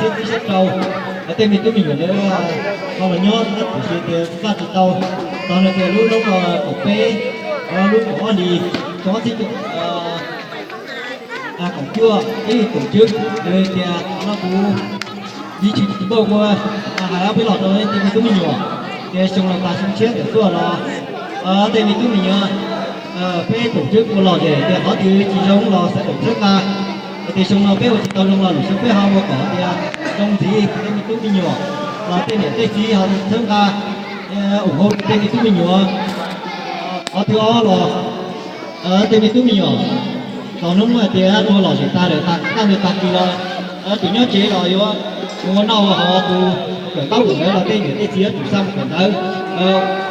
Ib sab rau, tej me tub me nyuam ntawd ho los nyob, tiam sis tias Vaj tsis tau, tau no tias lub hnub no kaum peb, lub kaum ob hlis, kaum ob txhiab kaum cuaj, ib kaum tsib, tias no kuv yeej tsis npauj ua hais ob peb los rau tej me tub me nyuam, ces xyoo no tas xyoo tshiab ntawm tuaj los tej me tub me nyuam peb kaum tsib ua lom zem tias qhov twg tsis zoo los xav kom txhawb nqa. Tias xyoo no peb ua tsis tau zoo los lwm xyoo peb ho ua kom tias zoo ntxiv. Tej me tub me nyuam los tej niam tej txiv ho txhawb nqa ủng hộ tej me tub me nyuam. Qhov twg ob los tej me tub me nyuam thaum hnub hais tias ua lom zem tag lawm, tag tag kis los tus nyob tsev los yuav ua noj ua haus, tus kawm taub kawm ntawv los tej niam tej txiv yuav tsum xa mus kawm ntawv.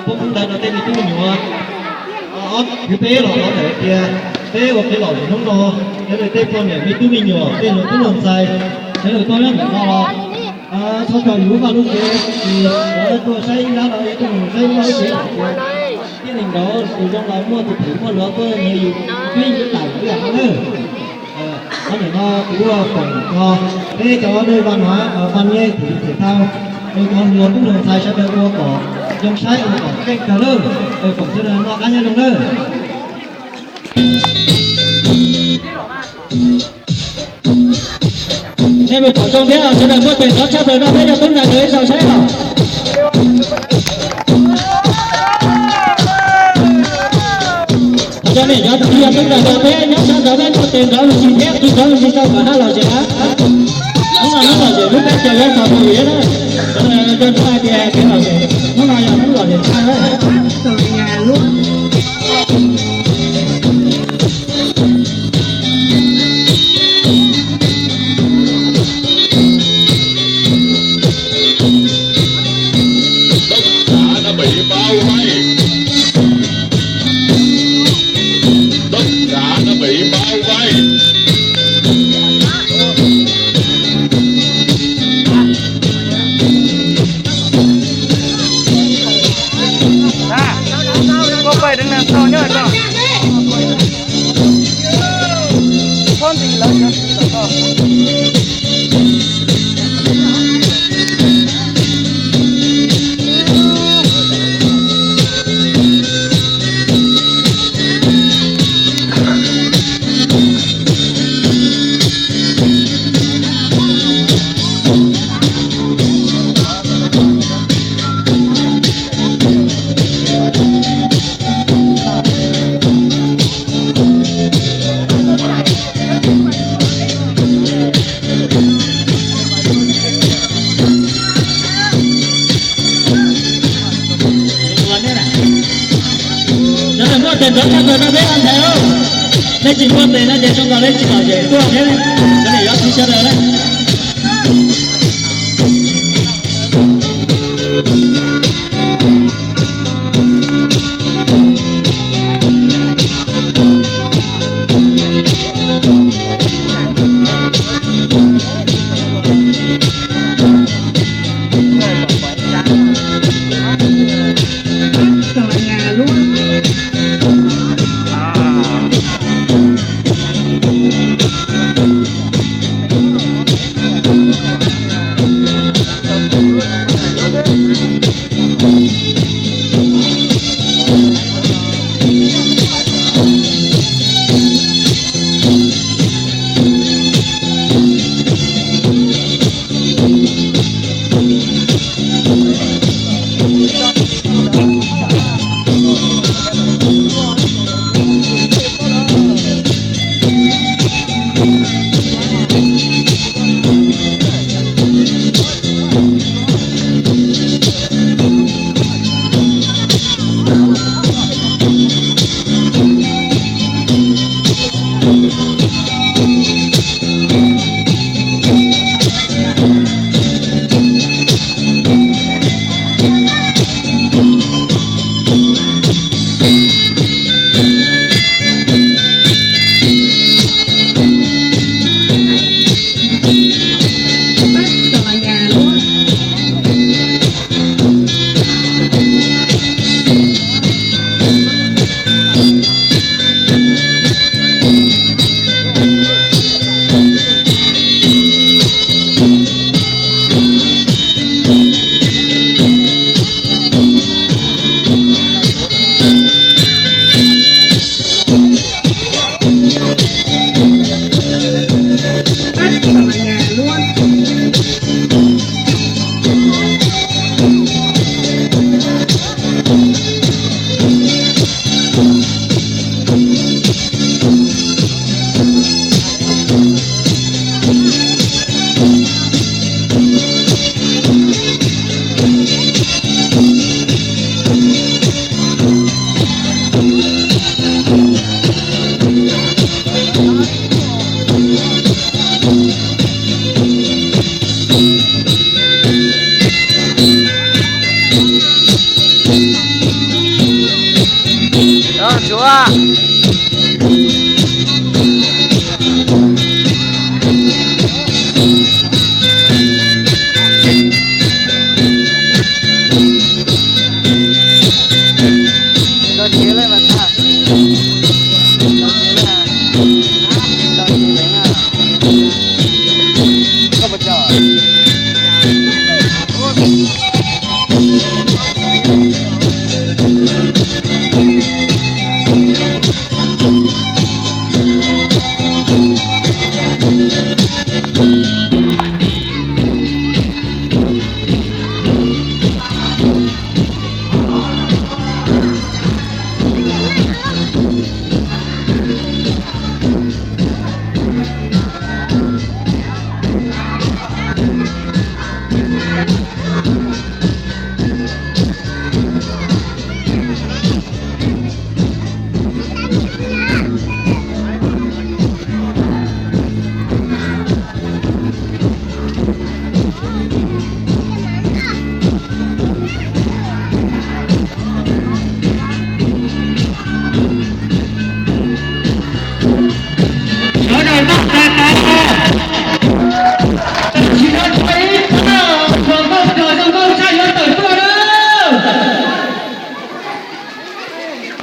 Pub ntawv rau tej me tub me nyuam. Ob, thib peb los qhov ntawm tias peb ua kev lom zem hnub no, sawv daws tej poj niam me tub me nyuam tej luag tub luag ntxhais, sawv daws tuaj nyob ntawm no los txhob tso yus Vaj lub tsev, tsis tuaj saib ib lab los tuaj saib ib lab lub tsev, thiaj li nrov tus zoo los muaj tus phem muaj luag tuaj nyiag yus, twb yus lub tam ib yam no na. Qhov ntawm no kuv ua foom txog peb cov dej Vaj Nam Vaj Nyej Thim Them Thau, cov hluas tub hluas ntxhais sawv daws ua kom zoo saib ua kom keej kawg lawm, foom sawv daws noj qab nyob zoo lawm. Nej mus pom zoo thiab, sawv daws muaj tes nrov tshaj plaws no peb cov tub ntawd ib zaug saib os. Cov niam cov txiv yog tub ntawd no peb nyob sab nrad peb muaj tes nrov mus tsis thiab, tus nrov mus tsis tau kom haj lom zem na. Hnub no hnub lom zem lub peb caug yog thaum tus yam na. Sawv daws nco ntsoov hais tias kev lom zem hnub no yog hnub lom zem tshaj na. Tất cả đã bị bao vây. Tất cả đã bị bao vây. Koj pais đằng sau nhá, koj. Thob ntsis lawv cov tsis tom koj. Sawv daws muaj tes nrov tshaj plaws no peb ua ntej, nej tsis muaj tes no ces zoo nkaus li tsis lom zem tuaj thiab, sawv daws yuav txiv sawv daws na. Ntau ces lawm mas tag. Ntau ces lawm. Ntau ces lawm. Koj puas tsaug?